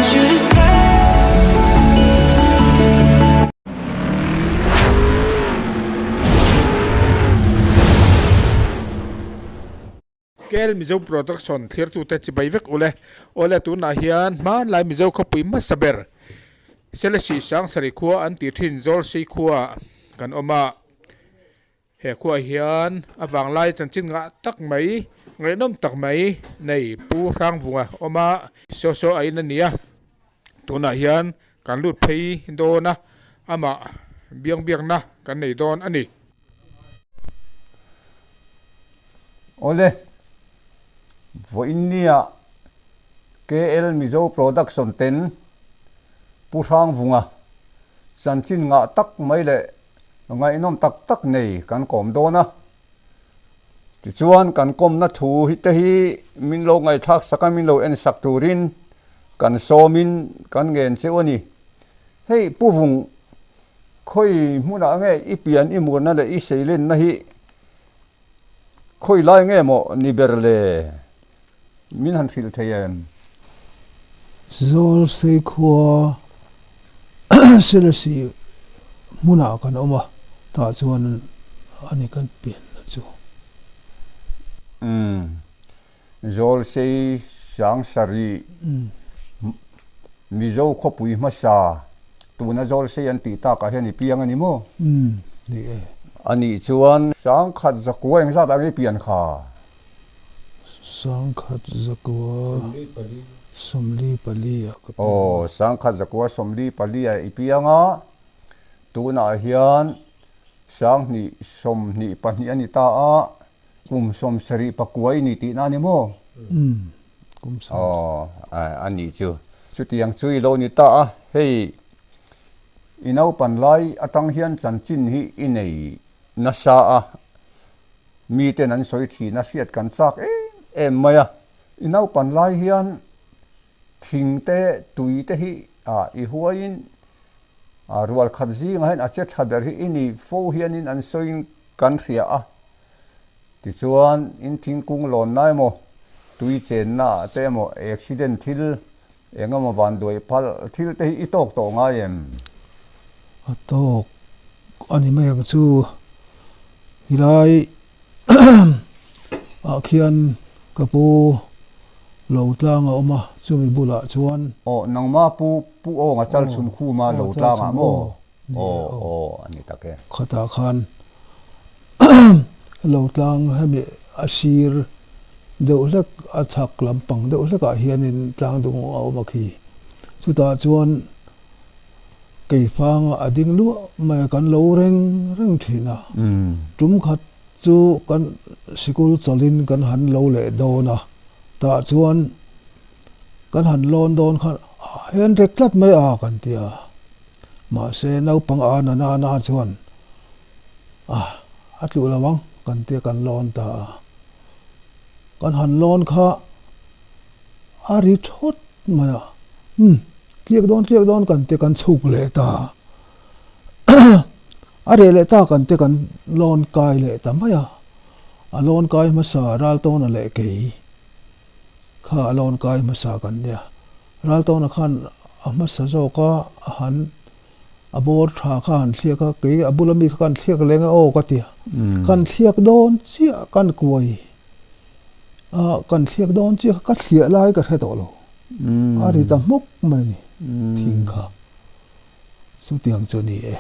want you to stay. KL Mizo Production thlirtute chibai vek ule. Awle tunah hian hmanlai Mizo khawpui hmasa ber Selesih Sangsari khua an tih thin Zawlsei khua kan awm a. He khuaah hian a vanglai chanchin ngah tak mai, ngaihnawm tak mai nei Pu Hrangvunga awm a, saw saw a in a ni a. Tunah hian kan lut phei dawn a, amah biang biakna kan nei dawn a ni. Awle, vawiinnia KL Mizo Production ten Pu Hrangvunga chanchin ngah tak mai leh Ngaihnawm tak tak nei kan kawm dawn a, tichuan kan kawmna thu hi te hi min lo ngaihthlak sak a, min lo en sak turin kan sawmin kan ngen cheu a ni. Hei Pu Vung, khawi hmunah nge i pian i murna leh i seilenna hi khawi lai nge maw ni ber le? Min han hrilh thei em? Zawlsei khua Selesih hmunah kan awm a, tah chuan a ni kan pianna chu. Umm, Zawlsei Sangsarih Mizo khawpui hmasa tuna Zawlsei an tih takah hian i piang a ni maw? Umm, ni e. A nih chuan Sangkhat zakua engzat ang i pian kha? Sangkhat zakua 44 ah ka piang. Aw, sangkhat zakua 44 ah i piang a, tunah hian sanghnih 22 a ni ta a, kum 79 i ni tihna a ni maw? Umm, kum sawm. Aw, a nih chu. Chutiang chu i lo ni ta a, hei i naupan lai atang hian chanchin hi i nei nasa a, Miten an sawi thin a hriat kan chak em em mai a. I naupan lai hian thing te tui te hi i huaiin rual khat zingah hian a che tha ber hi i ni fo hianin an sawiin kan hria a. Tichuan in thingkung lawnna emaw tui chenna ah te emaw accident thil eng emaw vanduai phal thil te hi i tawk tawh ngai em? A tawk a ni mai ang chu. Helai ah khian ka pu lo tlang a awm a, chumi bulah chuan. Aw, nangma pu pu awng a chal chhun khum a lo tlang ah maw? Aw, aw, a ni tak e. Khatah khan lo tlang hemi a sir deuh hlek a chhak lampang deuh hlek ah hianin tlang dung a awm a khi. Chutah chuan. Keifanga a ding luah mai a, kan lo reng reng thin a. Tum khat chu kan sikul chawlhin kan han lo leh dawn a, tah chuan kan han lawn dawn khan a en rek tlat mai a kan ti a. Mahse naupang a na na na chuan a a tluh lo ang kan tia kan lawn ta a. Kan han lawn kha a ri thawt mai a, umm tliak dawn tliak dawn kan te kan chhuk leh ta a reh leh ta kan te kan lawn kai leh ta mai a, a lawn kai hmasa Raltawna leh kei kha a lawn kai hmasa kan nia, Raltawna khan a hmasa zawk a a han a bawr tha kha han thliak a, kei a bula mi kha kan thliak leng a aw ka ti a, kan thliak dawn chiah kan kuai a kan thliak dawn chiah ka thliah lai ka hre tawh lo a ri ta hmawk mai a ni thing kha chutiang chu a ni e.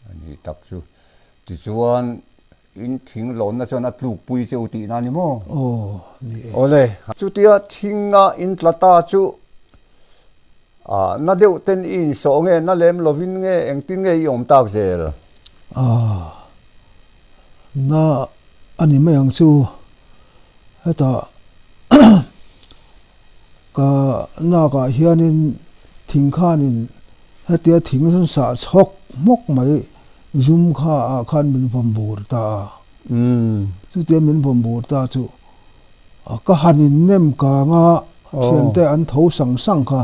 A ni tak chu tichuan in thing lawnna chuan a tlukpui che u tihna a ni maw? Aw ni e. Awle chutia thinga in tla ta chu na deuh ten i insawh nge na lem lovin nge engtin nge i awm tak zel? Aw na A ni mai ang chu, hetah ka nakah hianin thing khanin hetia thing sah chhawk hmawk mai zum kha ah khan min vawm bur ta a, chutia min vawm bur ta chu ka han innem kang a, thiante an tho sang sang kha.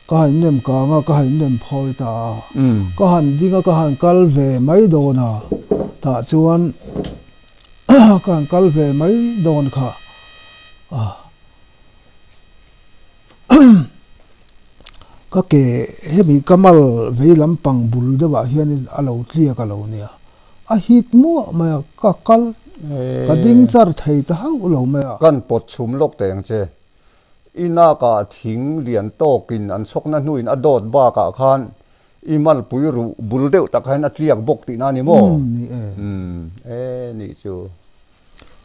Ka han nem kang a, ka han nem phawi ta a. Ka han ding a, ka han kal ve mai dawn a, tah chuan ka han kal ve mai dawn kha a. Ka ke hemi ka mal vei lampang bul deuhah hianin a lo tliak a lo nia. A hit muah mai a, ka kal ka ding char thei ta hauh lo mai a. Kan pawt chhum lawk teh ang che. I nakah thing lian tawkin an chhawkna hnuin a dawt bakah khan i malpui ruh bul deuh tak hian a tliak bawk tihna a ni maw? Umm ni e. Umm e nih chu.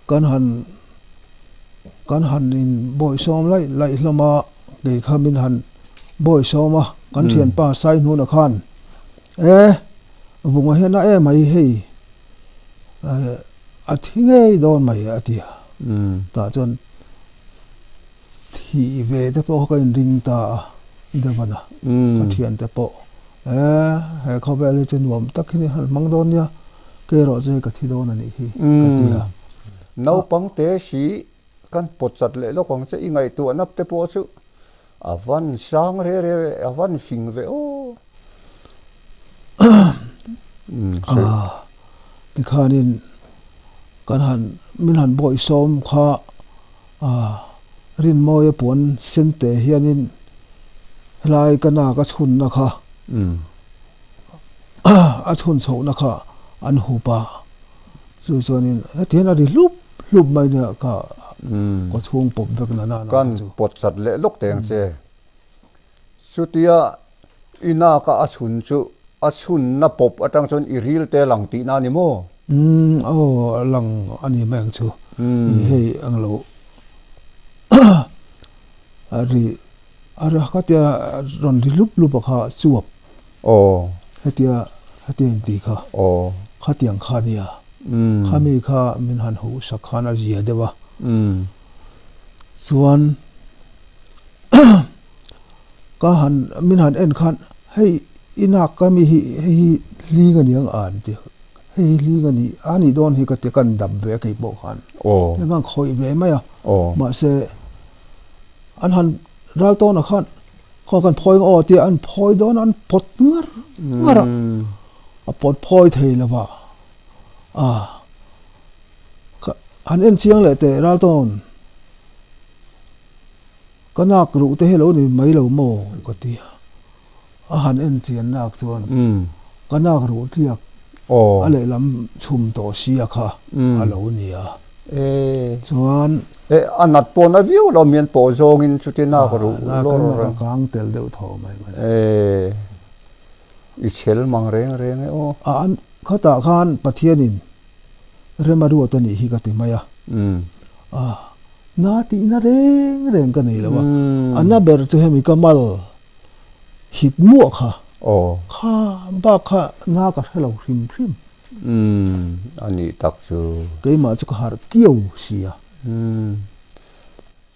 Kan han kan han in bawihsawm laih laih hlawm a, kei kha min han bawihsawm a, kan thianpa Saihnuna khan e vunga hian a em mai hei a thi ngei dawn mai a ti a, tah chuan Thih ve te pawh kha ka inring ta a, Devana ka thiante pawh e he khawvel hi chu nuam tak hi ni han hmang dawn nia, kei erawh chu hei ka thi dawn a nih hi ka ti a. Naupang te si kan pawt chat leh lawk ang che, i ngaihtuah nap te pawh chu a van sang re re ve, a van fing ve aw. Tikhanin kan han min han bawihsawm kha. A Rinmawia puan sen te hianin helai ka nak a chhunna kha a chhun chhohna kha an hup a, chu chuanin heti hian a ri hlup hlup mai nia ka kaw chhung pawp vek na nana Kan pawt chat leh lawk teh ang che. Chutia i naka a chhun chu a chhunna pawp atang chuan i ril te lang tihna a ni maw? Umm aw a lang a ni mai ang chu. I hei ang lo a ri a ri khatia rawn ri hlup hlup a kha chuap. Aw. Hetia hetia in tih kha. Aw. Khatiang kha a nia. Khami kha min han huh sak khan a zia deuh a. Chuan Ka han min han en khan hei i nak ka mi hi hei hi hling a ni ang an ti hei hi hling a ni a nih dawn hi ka ti kan dap ve a kei pawh khan heng khan khawih ve mai a mahse an han ral tawn ah khan khaw kan phawi ang aw tia an phawi dawn a an pawt ngar ngar a a pawt phawi thei lo va a han en chiang leh teh ral tawn. Ka nak ruh te hi lo ni mai lo maw? ka ti a. A han en chian nak chuan ka nak ruh tliak a lehlam chhum tawh sia kha a lo ni a. Chuan. E, a nat pawh na viau lo mian pawh zawngin chuti nak ruh lawr reng. A kang tel deuh thaw mai mai. E, i chhel mang reng reng e aw. A, khatah khan Pathianin rem a ruat a nih hi ka ti mai a. A. Na tihna reng reng ka nei lo a, a na ber chu hemi ka mal hit muah kha, kha bak kha na ka hre lo hrim hrim. Umm, a nih tak chu. Keimah chu ka harh kiau si a. Umm,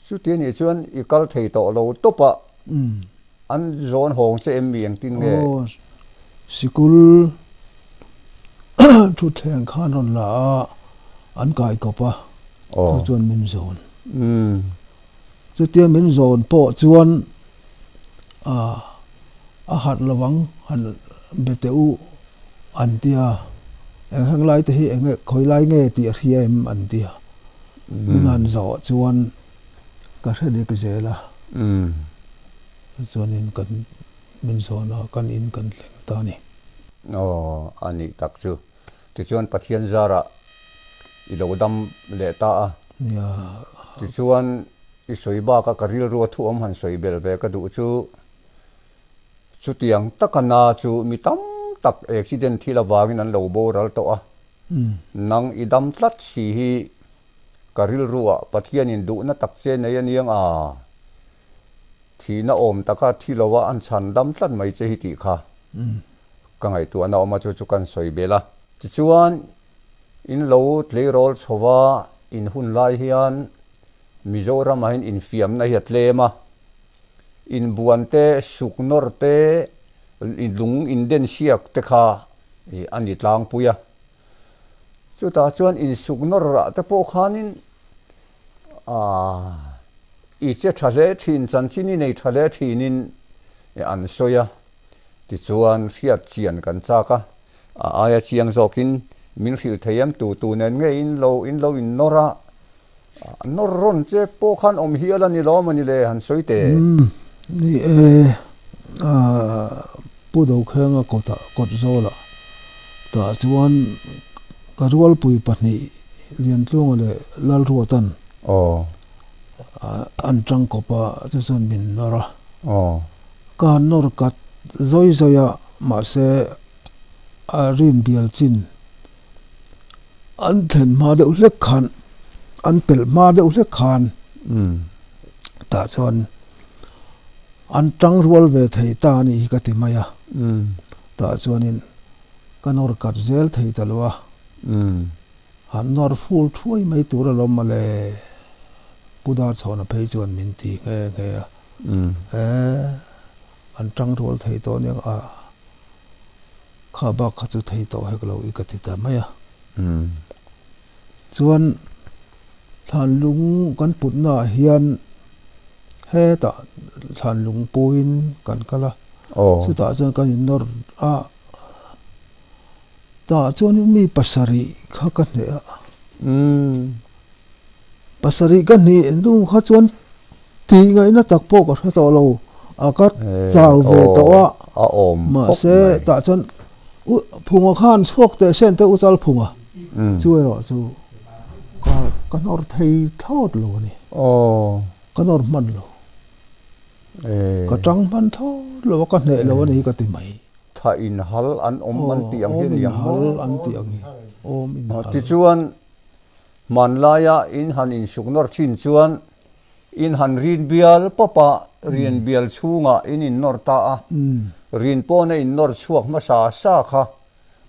chuti a nih chuan i kal thei tawh lo tawp a, an zawn hawng che em mi engtin nge? Aw, sikul thutthleng khan rawn la a, an kai kawp a, chu chuan min zawn. Chutia min zawn pawh chuan a harh lo ang han be teh u an ti a, eng heng lai te hi eng nge khawi lai nge tih a hria em an ti a, min han zawh chuan ka hre dik zel a, chuanin kan min zawn a kan in kan thleng ta a ni. Aw a nih tak chu. Tichuan Pathian zarah i lo dam leh ta a. Tichuan i sawi baka ka rilru a thu awm han sawi belh ve ka duh chu, chutiang taka na chu mi tam tak accident thil avangin an lo boral tawh a. Nang i dam tlat si hi ka rilruah Pathianin duhna tak che nei a niang a, thihna awm taka thi lova an chhan dam tlat mai che hi tih kha. Ka ngaihtuahna awm a chu chu kan sawi belh a. Tichuan, in lo tleirawl chho va, in hun lai hian Mizoramah hian infiamna hi a tlem a. Inbuan te, suk nawr te, lung inden siak te kha a ni tlangpui a. Chutah chuan insuk nawr rah te pawh khanin i che tha hle thin, chanchin i nei tha hle thinin an sawi a. Tichuan hriat chian kan chak a, a aia chiang zawkin min hrilh thei em tu tu nen nge in lo in lo in nawr a, a nawr rawn che pawh khan awm hial a ni lo a mawni le han sawi teh. Ni e, Pu Dokhenga kawtah kawt zawlah tah chuan ka rualpui pahnih Liantlunga leh Lalruatan an tangkawp a, chu chuan min nawr a. Ka han nawr kat zawi zawi a, mahse a rin bial chin an thlen hma deuh hlek khan, an pelh hma deuh hlek khan tah chuan an tang rual ve thei ta a nih hi ka ti mai a. Tah chuanin ka nawr kat zel thei ta lo a. Han nawr ful thuai mai tur alawm mawle, Pu Darchhawna phei chuan min ti nghe nghe a. E, an tang rual thei tawh aniang a, kha bak kha chu thei tawh hek lo i ka ti ta mai a. Chuan thlanlung kan putna ah hian hetah thlanlung puiin kan kal a, chutah chuan kan innawr a. Tah chuan mi pasarih kha ka hneh a. Pasarih ka hnih hnu kha chuan tih ngaihna tak pawh ka hre tawh lo. A ka chau ve tawh a. Mahse tah chuan Phunga khan chhuak teh sen te u chal Phunga chu erawh chu ka ka nawr thei thlawt lo a ni. Ka nawr hman lo. Ka tang hman thlawt lo a, ka hneh lo a ni hi ka ti mai. Tha inhal an awm an tih ang hi a ni ang maw? Awm inhal an tih ang hi. Awm inhal. Tichuan, hmanlaia in han insuk nawr thin chuan in han rin bial pawp a, rin bial chhungah in innawr ta a, rin pawna innawr chhuak hmasa sa kha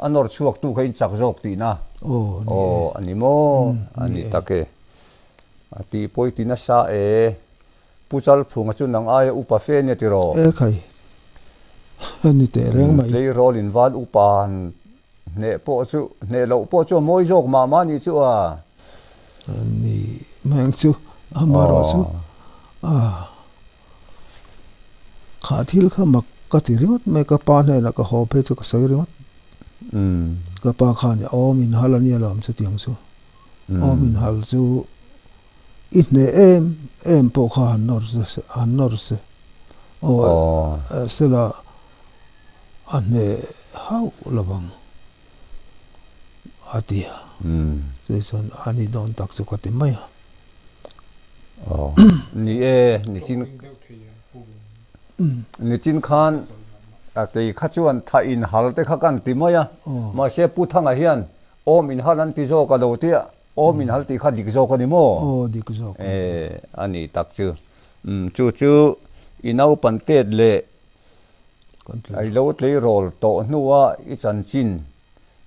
a nawr chhuaktu kha in chak zawk tihna. Aw a ni maw? A ni tak e. A tih pawi ti nasa e. Pu Chalphunga chu nang aia upa fe ania tiraw? E khai, ni teh reng mai. Tleirawl in van upa han hneh pawh chu, hneh loh pawh chu a mawi zawk mah mah nih chu a. Ni mai ang chu, amaherawh chu a kha thil kha mak ka ti ringawt mai, ka pa hnenah ka haw phei chu ka sawi ringawt. Ka pa khan awm inhal ania lawm chutiang chu, awm inhal chu. I hneh em em pawh kha han nawr se han nawr se aw sela a hneh hauh lo vang a ti a chumi chuan a ni dawn tak chu ka ti mai a. Aw ni e nichin nichin khan a kei kha chuan tha inhal te kha kan ti mai a mahse Pu Thanga hian awm inhal an ti zawk a lo tia. Aw min hal tih kha dik zawk a ni maw? Aw dik zawk a ni. E a ni tak chu. Umm chu chu i naupan tet leh i lo tleirawl tawh hnua i chanchin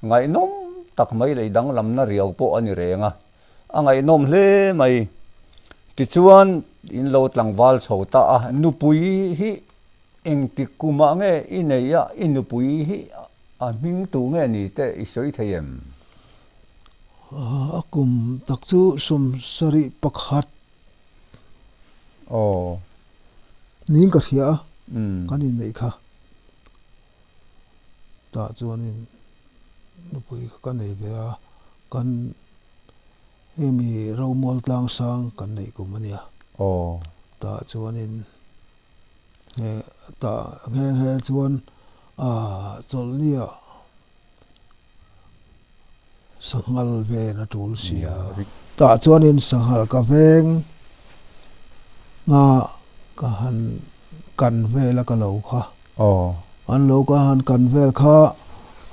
ngaihnawm tak mai leh i danglamna riau pawh a ni reng a, a ngaihnawm hle mai. Tichuan in lo tlangval chho ta a, nupui hi engtik kumah nge i neih a, i nupui hi a hming tu nge ni teh i sawi thei em? A kum tak chu 71 Aw. Niin ka hria a, kan inneih kha. Tah chuanin nupui kha ka nei ve a, kan hemi Romual Tlangsang kan neih kum a nia. Aw. Tah chuanin tah nghe nghe chuan chawlhnia Sanghal ven a tul si a. Tah chuanin sanghal ka veng nga ka han kan vel a ka lo kha. An lo ka han kan vel kha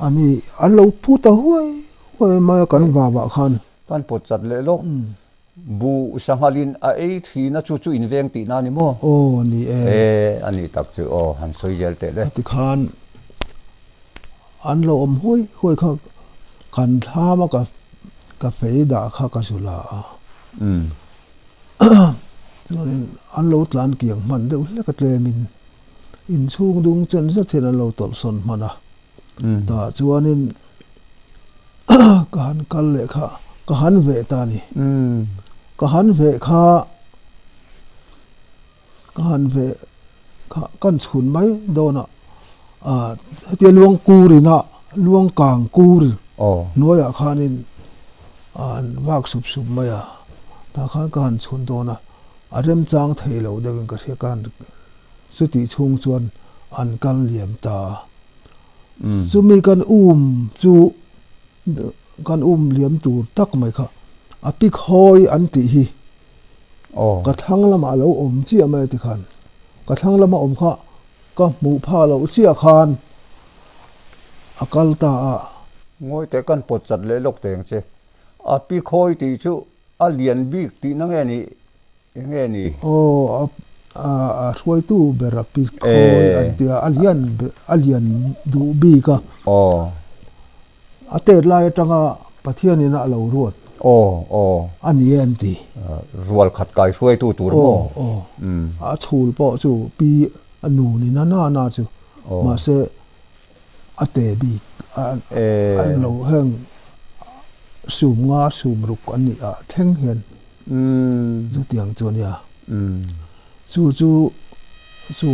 a ni an lo pu ta huai huai mai a kan vavah khan. Kan pawt chat leh lawk. Buh sanghalin a ei thina chu chu in veng tihna a ni maw? Aw ni e. E, a ni tak chu aw, han sawi zel teh le. Tikhan an lo awm huai huai kha kan thlam a ka ka fei dah kha ka zu la a. Chuanin an lo tlan kiang hman deuh hlek a tlemin inchhung dung chen zet hian an lo tawlh sawn hman a. Tah chuanin ka han kal leh kha ka han veh ta a ni. Ka han veh kha ka han veh kha kan chhun mai dawn a hetia luang kur ina luang kang kur hnuaiah khanin an vak sup sup mai a tah khan ka han chhun dawn a a remchang thei lo deuhin ka hria ka han. Chutih chhung chuan an kal liam ta a. Chumi kan um chu kan um liam tur tak mai kha a pik hawi an tih hi ka thlang lamah a lo awm chiah mai a ti khan ka thlang lama awm kha ka hmuh phah loh chiah khan a kal ta a. Ngawi teh kan pawt chat leh lawk teng che. A pik hawi tih chu a lian bik tihna nge ni Enge ni? Aw, a hruaitu ber a pi khawi an ti a, a lian a lian duh bik a. Aw. A tet lai atanga Pathianin a lo ruat. Aw, aw. A ni e an ti. Rual khat kai hruaitu tur maw? Aw, aw. A chhul pawh chu pi a nu ni na na na chu. Mahse a te bik a an lo heng sum nga sum ruk an nih ah thleng hian chutiang chu a nia. Chu chu chu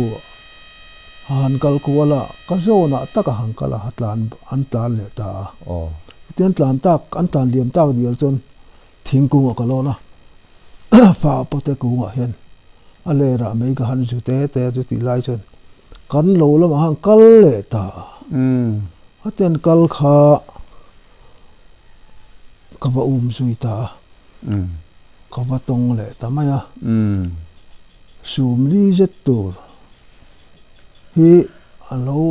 a han kal kual a, ka zawnah tak a han kal a, a tlan an tlan leh ta a. Chutia an tlan tak an tlan liam tak dial chuan thingkungah ka lawn a, fa pawte kungah hian a lerah mai ka han zu te te a chutih lai chuan kan lo lamah khan kal leh ta a. Hetiang an kal kha ka va um zui ta a. Ka va tawng leh ta mai a. Sumli zet tur hi a lo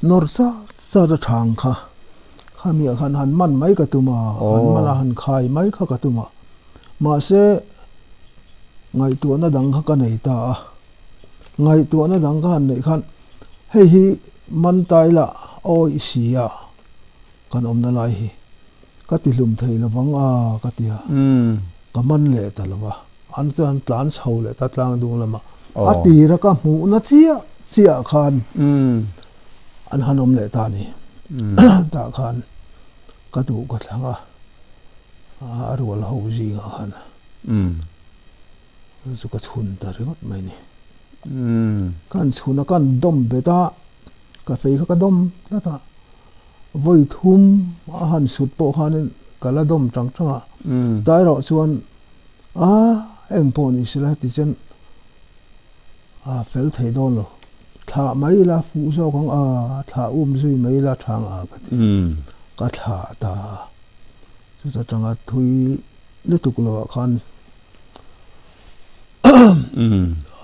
nawr chat chat a thang kha. Khamiah khan han man mai ka tum a, han man a han khai mai kha ka tum a. Mahse, ngaihtuahna dang kha ka nei ta a. Ngaihtuahna dang ka han neih khan hei hi man ta ila awih si a kan awmna lai hi ka ti hlum thei lo vang a ka ti a. Ka man leh ta lo va, an chuan tlan chho leh ta tlang dung lamah a tira ka hmuhna chiah chiah khan an han awm leh ta a ni. Tah khan ka duh ka thlang a. A rual ho zingah khan chu ka chhun ta ringawt mai ni. Kan chhun a kan dawm bet a, ka fei kha ka dawm tlat a, vawi thum a han sut pawh khanin ka la dawm tang tang a, tlai erawh chuan a eng pawh ni sela heti chuan a fel thei dawn lo, thlah mai ila fuh zawk ang a, thlah um zui mai ila tha ang a ka ti, ka thlah ta a. Chuta tanga thui lutuk lovah khan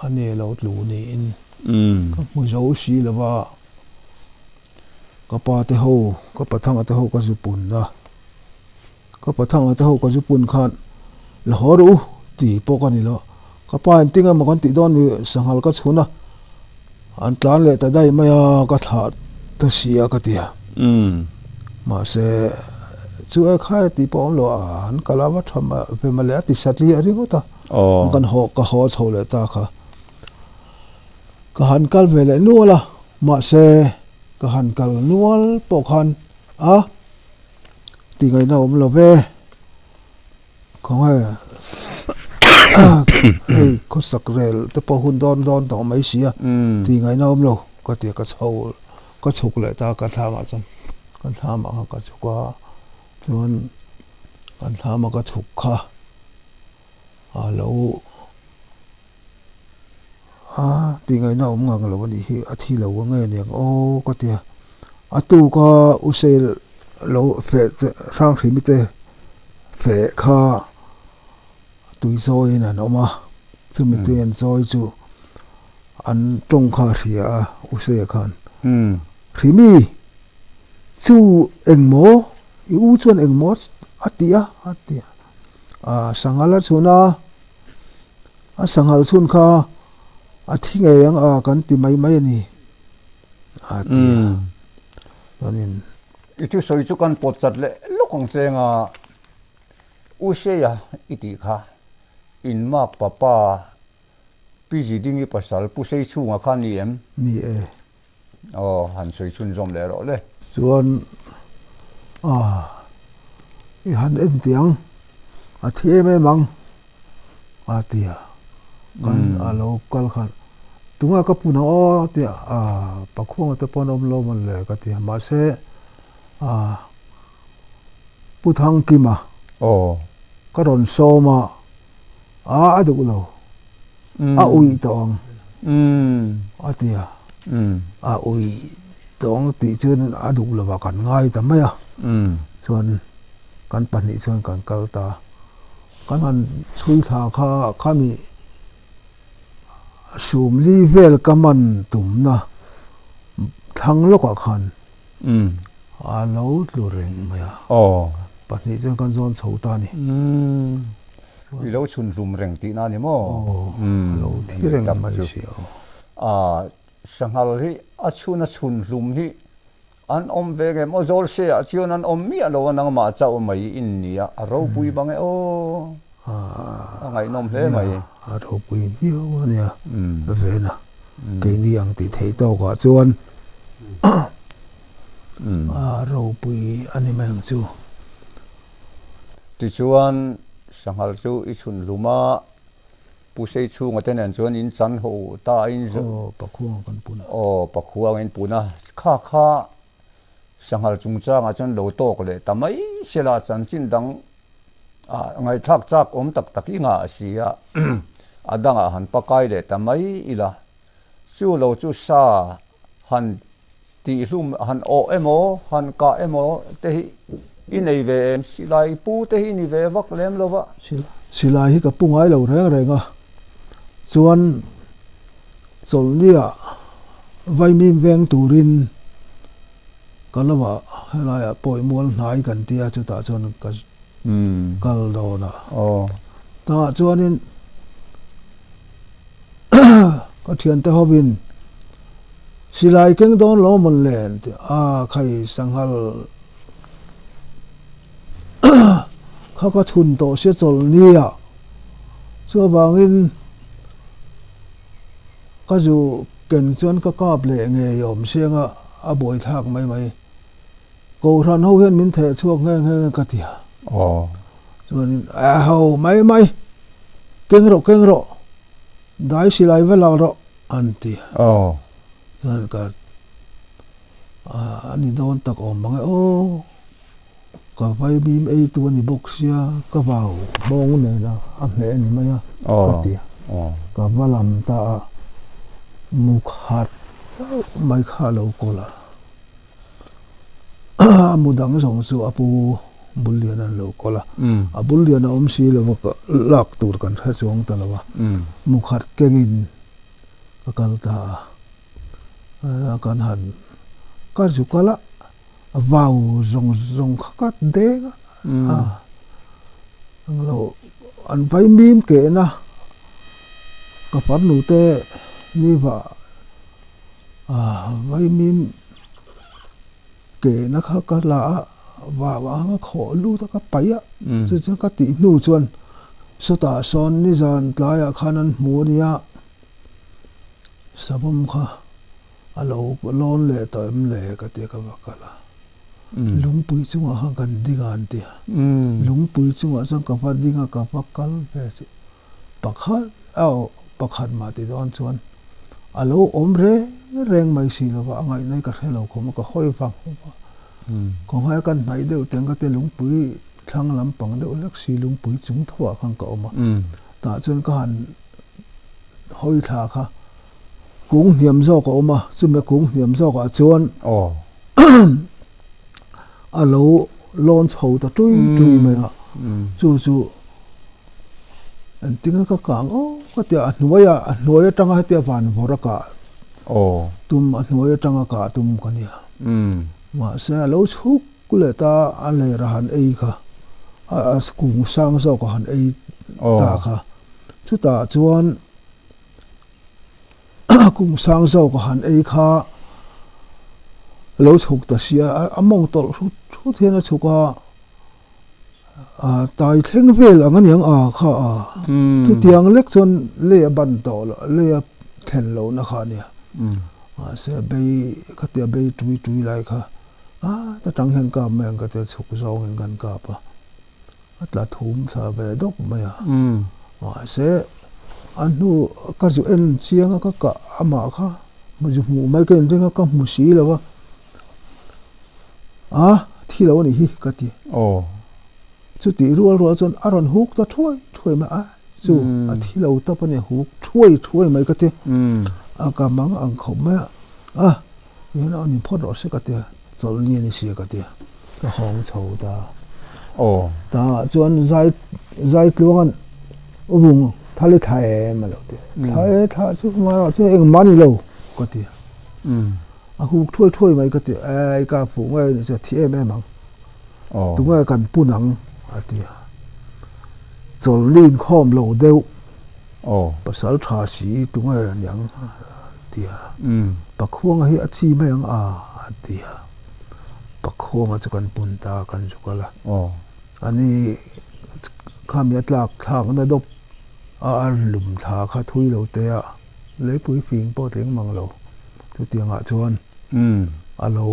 a ne lo tlu niin ka hmu zo si lova, ka pa te ho, ka pathanga te ho ka zu pun a, ka pathanga te ho ka zu pun khan la haw rawh u tih pawh ka ni lo, ka pa in tinge maw kan tih dawn ni sanghal ka chhun a, An tlan leh ta daih mai a, ka thlah ta si a ka ti a. Mahse, chu e khai a tih pawh a awm lo a, an kal a va tha ve mawle a ti satli a ringawt a. Kan haw ka haw chho leh ta kha. Ka han kal ve leh nual a, mahse ka han kal nual pawh khan a ti ngaihna a awm lo ve. Khawnge hei khawsak rel te pawh hun dawn dawn tawh mai si a tih ngaihna awm lo ka ti a ka chho ka chhuk leh ta ka thlamah chuan ka thlamah khan ka chhuk a chuan kan thlama ka chhuk kha a lo a tih ngaihna awm ngang lo a nih hi a thi lo ang nge niang aw ka ti a a tuk a u sel lo feh che hrang hrimi te feh kha tui chawiin an awm a chumi tui an chawi chu an tawng kha a hria a u seia khan hrimi chu engmaw i u chuan engmaw a ti a a ti a a sanghal a chhun a. A sanghal chhun kha a thi ngei ang a kan ti mai mai a ni a ti a. Chuanin. I thusawi chu kan pawt chat leh lawk ang cheng a, U Seia i tih kha in mak papa Pi Zidingi pasal Pu Seichhunga kha ni em? Ni e. Aw, han sawi chhunzawm leh rawh le. Chuan a i han en tih ang, a thi em em ang a ti a, kan a lo kal khan tunge ka pun ang aw a ti a, a Pakhuanga te pawh an awm lo mawn le ka ti a, mahse a Pu Thangkima ka rawn sawm a, a a duh lo, a uih tawh ang. A ti a. A ui tawng tih chuan a duh lovah kan ngai ta mai a. Chuan kan pahnih chuan kan kal ta. Kan han chhui thla kha khami sumli vel ka man tumna thlang lawkah khan a lo tlu reng mai a. Pahnih chuan kan zawn chho ta a ni. I lo chhun hlum reng tihna a ni maw? A lo thi reng mai si a. Sanghal hi a chhun a chhun hlum hi An awm ve ngem aw zawl se ah chuan an awm miah lo a nangmah chauh mai in nia a ropui bang e aw a ngaihnawm hle mai. A ropui viau a nia vena keini ang tih theih tawk ah chuan a ropui a ni mai ang chu. Tichuan sanghal chu i chhun hlum a Pu Seichhunga te nen chuan in chan ho ta a in zawh. Aw, Pakhuang kan pun a. Aw, Pakhuang in pun a. Kha kha sanghal chungchangah chuan lo tawk leh ta mai sela chanchin dang ah ngaihthlak chak awm tak tak i ngah si a, a dangah han pakai leh ta mai ila. Chu lo chu sa han Tihhlum han awh emaw, han kah emaw te hi i nei ve em? Silai pu te hi i ni ve vak lem lo va. Silai hi ka pu ngai lo reng reng a, chuan chawlhniah vaimim veng turin ka lamah helaiah pawihmual hnai kan tia chutah chuan ka kal dawn a. Tah chuanin Ka thiante hovin silai keng dawn lo mawn le an ti a, khai sanghal kha ka chhun tawh sia chawlh nia chuvangin ka zu ken chuan ka kap leh ngei awm sianga a buaithlak mai mai. Kohhran ho hian min theh chhuak nghe nghe ka ti a. Chuanin a ho mai mai, keng rawh keng rawh, dai silai va lak rawh an ti a. Chuan ka a ni dawn tak awm mang e aw, ka vaimim ei tu a ni bawk sia, ka vau hmawng nen a a hmeh a ni mai a ka ti a. Ka va lam ta a, mu khat chauh mai kha a lo kawl a. A mu dang zawng chu a pu bul lian an lo kawl a, a bul lian a awm si lo va lak tur kan hre chuang ta lo a, mu khat kengin ka kal ta a, kan han ka zu kal a, vau zawng zawng kha ka deng a, englo an vaimim kehna ka farnu te ni vah. Vaimim kehna kha ka la a, vau anga khawh lut a ka paih a, chu chuan ka tih hnu chuan sawtah sawn nizan tlaiah khan an hmu a nia, savawm kha a lo lawn leh tawh em le ka ti a ka va kal a, lungpui chungah khan kan ding a an ti a, lungpui chungah chuan ka va ding a ka va kal ve chu. Pakhat aw pakhat mah ti dawn chuan a lo awm reng reng mai si lova a ngaihna hi ka hre lo khawm a ka hawi vang vang a. Kawnghaia kan hnaih deuh teng ka te lungpui thlang lampang deuh hlek si lungpui chung tho ah khan ka awm a. Tah chuan ka han hawi thla kha kung hniam zawk a awm a chumi a kung hniam zawk ah chuan a lo lawn chho ta tui tui mai a chu chu Engtinge ka kang aw ka ti a, a hnuai a, a hnuai atanga hetia van vawrh a kah tum, a hnuai atanga kah tum ka nia. Mahse a lo chhuk leh ta a ler a han ei kha, a kung sang zawk a han ei ta kha. Chutah chuan kung sang zawk a han ei kha a lo chhuk ta sia, a mawng tawlh hrut hrut hian a chhuk a. Ah tai thleng vel ang aniang a kha a chutiang lek chuan lei a ban tawh loh lei a thlen lohna kha ania mahse a bei khatia bei tui tui lai kha a ta tang hian kap mai ang ka tia chhuk zawngin kan kap a a tla thum thla ve dawp mai a mahse a hnu ka zu en chiang a ka kah amah kha zu hmuh mai ka inring a ka hmu si lo a. A, thi lo a nih hi, ka ti. Aw. Chutih rual rual chuan a rawn huk ta thuai thuai mai a. Chu a thi lo tawp a ni, huk thuai thuai mai ka ti. A ka mang ang khawp mai a, a tihian a ni phawt rawh se ka ti a, chawlhni a ni sia ka ti a, ka hawng chho ta. Ta chuan zai zai tluangan u vung thal i thla em a lo ti a, thla e thla chu mahrawh chu engmah a ni lo ka ti a, a huk thuai thuai mai ka ti a, ei ka fuh ngei a ni chu a thi em em ang. Tunge kan pun ang? a ti a. Chawlhni inkhawm lo deuh pasal tha si tunge a ni ang? a ti a. Pakhuanga hi a chi mai ang a? a ti a. Pakhuanga chu kan pun ta a, kan zuk al a. Ani khami a tlak thlakna dawp a a lum thla kha thui lo te a, leipui fing pawh tling mang lo. Chutiangah chuan a lo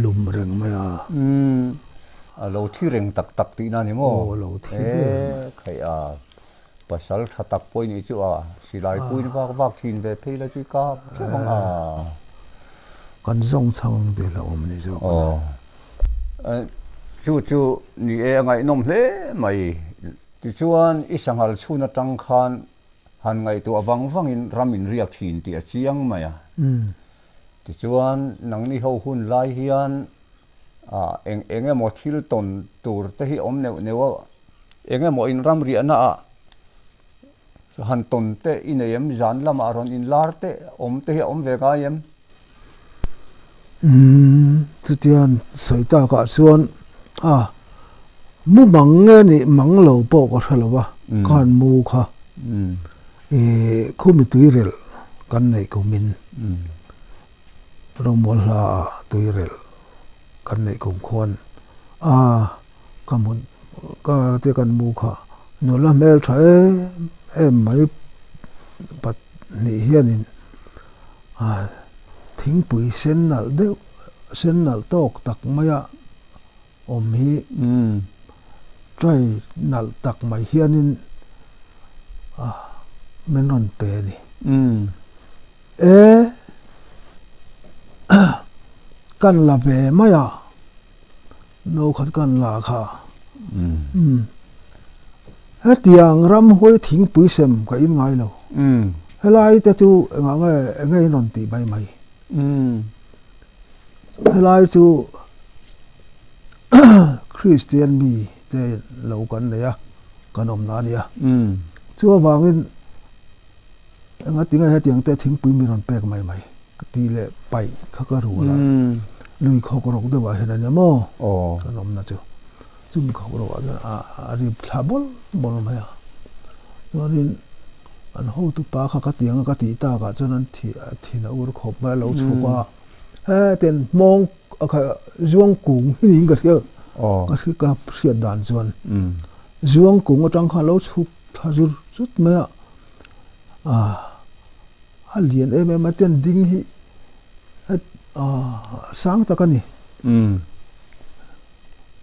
Lum reng mai a. Umm, a lo thi reng tak tak tihna ni maw? Aw, a lo thi der mai. E, khaih a, pasal tha tak pawh i nih chu a, silai puiin vak vak thin ve phei la chu i kap theuh ang a. Kan zawng chhang ang tih hlauhawm a ni zawk a. Aw, chu chu ni e, a ngaihnawm hle mai. Tichuan, i sanghal chhun atang khan han ngaihtuah vang vangin ram in riak thin tih a chiang mai a. Tichuan, nangni ho hun lai hian eng eng emaw thil tawn tur te hi awm neuh neuh a, eng emaw in ram riahna ah han tawn te i nei em? Zan lamah rawn inlar te awm te hi a awm ve ngai em? Umm, chutiang sawi takah chuan a mu mang nge nih mang lo pawh ka hre lo va, ka han mu kha. Ih khumi tuirel kan neih kumin Romual hla ah tuirel kan neih kum khuan a ka hmu ka te kan mu kha nula hmel tha em em mai pahnih hianin thingpui sen nalh deuh sen nalh tawk tak maia awm hi tray nalh tak mai hianin min rawn pe a ni. E kan la ve mai a, no khat kan la kha. Hetiang ramhuai thingpui sem ka in ngai lo. Helai te chu engah nge enge in rawn tih mai mai. Helai chu Kristian mi te lo kan nei a, kan awmna a ni a. Chu avangin engatinge hetiang te thingpui mi rawn pek mai mai ka ti leh paih kha ka rual a. Lui khawk rawk deuhah hian a nia maw kan awmna chu. Chumi khawk rawkah chuan a rip thla bawl bawl mai a. Chuanin an hotupa kha ka tiang a ka tih takah chuan an thin a ur khawp mai a lo chhuk a. Hetiang hmawng a kha zuang kung hi niin ka hria ka hria ka hriat dan chuan zuang kung atang khan lo chhuk thla zur zut mai a ah a lian em em a tian ding hi ah sang tak a ni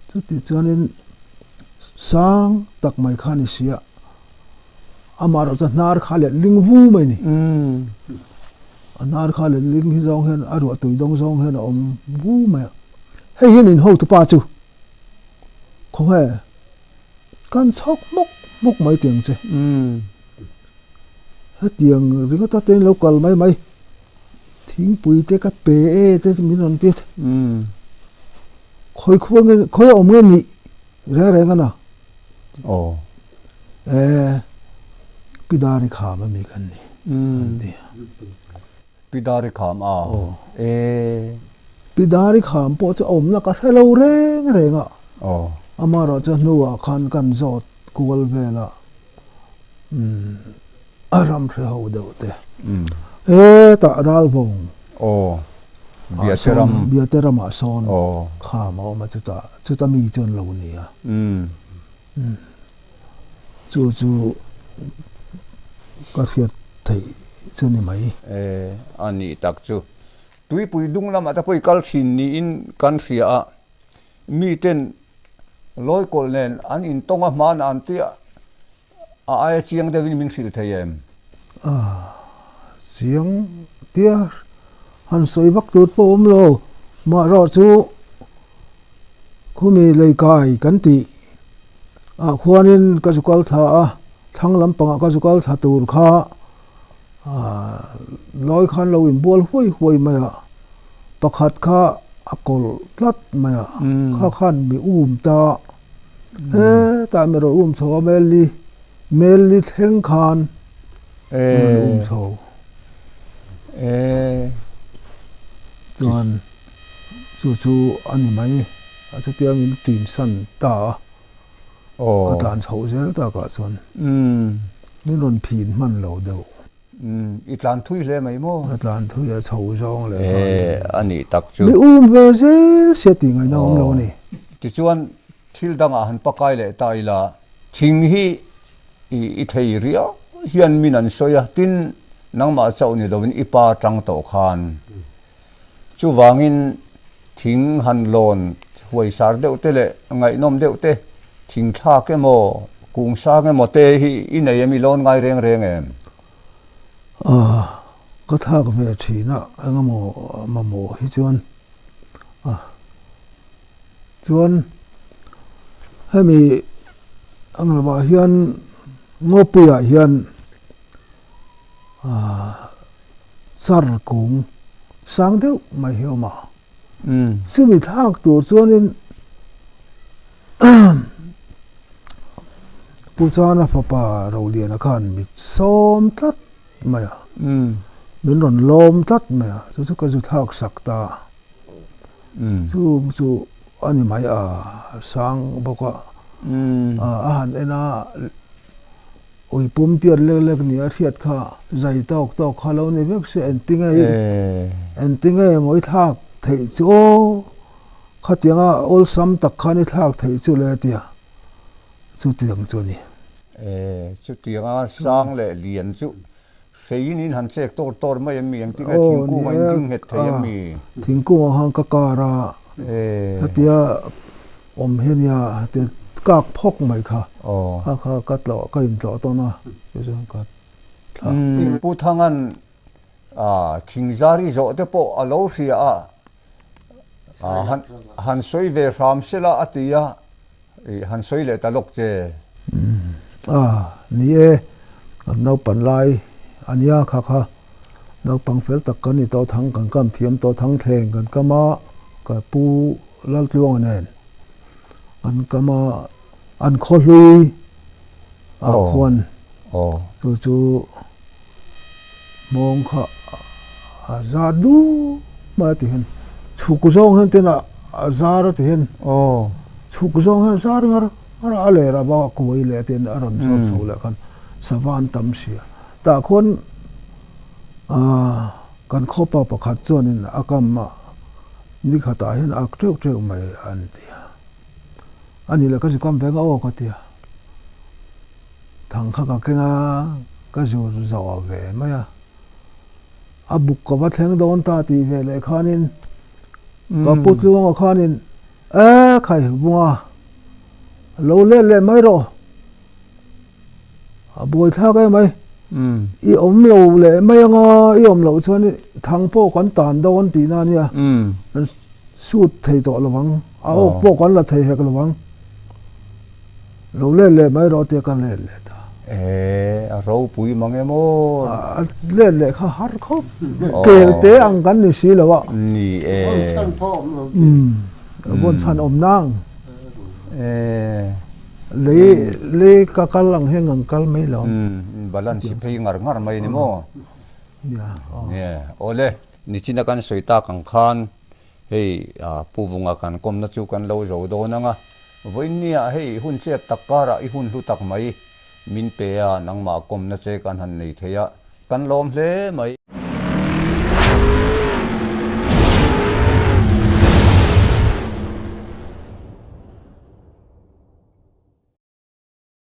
chutih chuanin sang tak mai kha a ni si a. Amaherawh chu hnar kha let ling vu mai a ni. A hnar kha let ling hi zawng hian a ruah tui dawng zawng hian a awm vu mai a. Hei hi min hotu pa chu khawnge kan chhawk hmawk hmawk mai tiang che. Hetiang ringawt a te in lo kal mai mai thingpui te ka pe e te min rawn ti a. Khawi khua nge khawi a awm nge nih reng reng a na. Aw. E, Pidari kham a mi kan ni. An ti. Pidari kham a? Aw. E. Pidari kham pawh chu a awmna ka hre lo reng reng a. Aw. Amaherawh chu hnuah khan kan zawt kual vel a, umm, a ram hre ho deuh te. E, tah Ralvawng. Aw. Biate ram. Biate ramah sawn kham a awm a chutah. Chuta mi chuan lo ni a. Chu chu ka hriat theih chu ni mai. E, a nih tak chu. Tuipui dung lamah te pawh i kal thin niin kan hria a, miten lawikawlh nen an intawng a hmanah an tia A aia chiang deuhin min hrilh thei em? A chiang tia han sawi vak tur pawh awm lo. Mahrawh chu khumi leikai kan tih ah khuanin ka zu kal thla a. Thlang lampangah ka zu kal thla tur kha lawi khan lo inbual huai huai mai a, pakhat kha a kawlh tlat mai a, kha khan mi um ta hetah mi rawn um chho a Melli Melli thleng khan mi rawn um chho chuan chu chu a ni mai a chutia min ṭin san ta a. Ka tlan chhoh zel takah chuan min rawn phin hman lo deuh. I tlan thui hle mai maw? Ka tlan thui a chho zawng leh nghal. E, a nih tak chu. Mi um ve zel sia tih ngaihna awm lo a ni. Tichuan thil dangah han pakai leh ta ila, thing hi i thei riau hian min an sawi a, tin nangmah chauh ni lovin i pa tang tawh khan Chuvangin thing han lawn huaisar deuh te leh ngaihnawm deuh te, thing thlak emaw, kung sang emaw te hi i nei em, i lawn ngai reng reng em? Aw, ka thlak ve thin a, engemaw mamawh hi chuan a chuan hemi ang lamah hian ngawpuiah hian aaa. Char kung sang deuh mai hi a awm a. Chumi thlak tur chuanin Pu Chana fapa Roliana khan mi sawm tlat mai a, min rawn lawm tlat mai a, chu chu ka zu thlak sak ta a. Chu chu a ni mai a, sang bawk a, a han en a. Ui pum tiat lek lek nia hriat kha zai tawk tawk kha lo ni vek se engtinge i engtinge maw i thlak theih chu aw khatianga awlsam tak khan i thlak theih chu le tia chutiang chu a ni. E chutianga sang leh lian chu Feiin in han chek tawr tawr mai em mi? Engtin nge thingkung a in ding nghet thei em mi? Thingkung ah khan ka kar a, hetia awm hi ania, hetia kak phawk mai kha, kha kha ka tlawh ka intlawh tawn a, chu chuan ka thlah. Pu Thangan thingzar i zawh te pawh a lo hria a, han sawi ve hram sela a ti a, I han sawi leh ta lawk che. A, ni e, kan naupan lai a nia kha kha. Naupang fel tak kan ni tawh thang kan kam thiam tawh thang thleng kan kam a, ka pu Laltluanga nen an kam a, an khaw hlui ah khuan chu chu hmawng kha a zar dup mai a ti hian chhuk zawng hian tin a zar a ti hian chhuk zawng hian a zar ngar ngar a, a ler a va kuai leh tin a rawn chawr chho leh khan sava an tam si a tah khuan aaa kan khawpa pakhat chuanin a kam a ni khatah hian a ak teuh teuh mai an ti a a nih leh ka zu kam ve ang aw ka ti a. Thang kha ka keng a, ka zur zawh ve mai a. A buk ka va thleng dawn ta tih ve leh khanin ka pu Tluanga khanin E khai Vunga, lo let leh mai rawh, a buai thlak em mai, i awm lo leh mai anga i awm loh chuan thang pawh kan tan dawn tihna a nia, kan sut thei tawh lo vang, a awk pawh kan la thei hek lo vang. Lo let leh mai rawh tia ka let leh ta. E, a ropui mang em aw. A let leh kha har khawp. Kel te ang kan ni si lo a. Ni e. Vawn chhan pawh awm lo ti. Vawn chhan awm nang. E. Lei lei ka kal ang hian kan kal mai lo. Balance hi phei ngar ngar mai ni maw. Nia. Nia. Awle, nichina kan sawi tak ang khan hei Pu Vunga kan kawmna chu kan lo zo dawn ang a. Vawiinniah hei hun chep tak karah i hun hlu tak mai min pe a, nangmah kawmna che kan han nei thei a, kan lawm hle mai.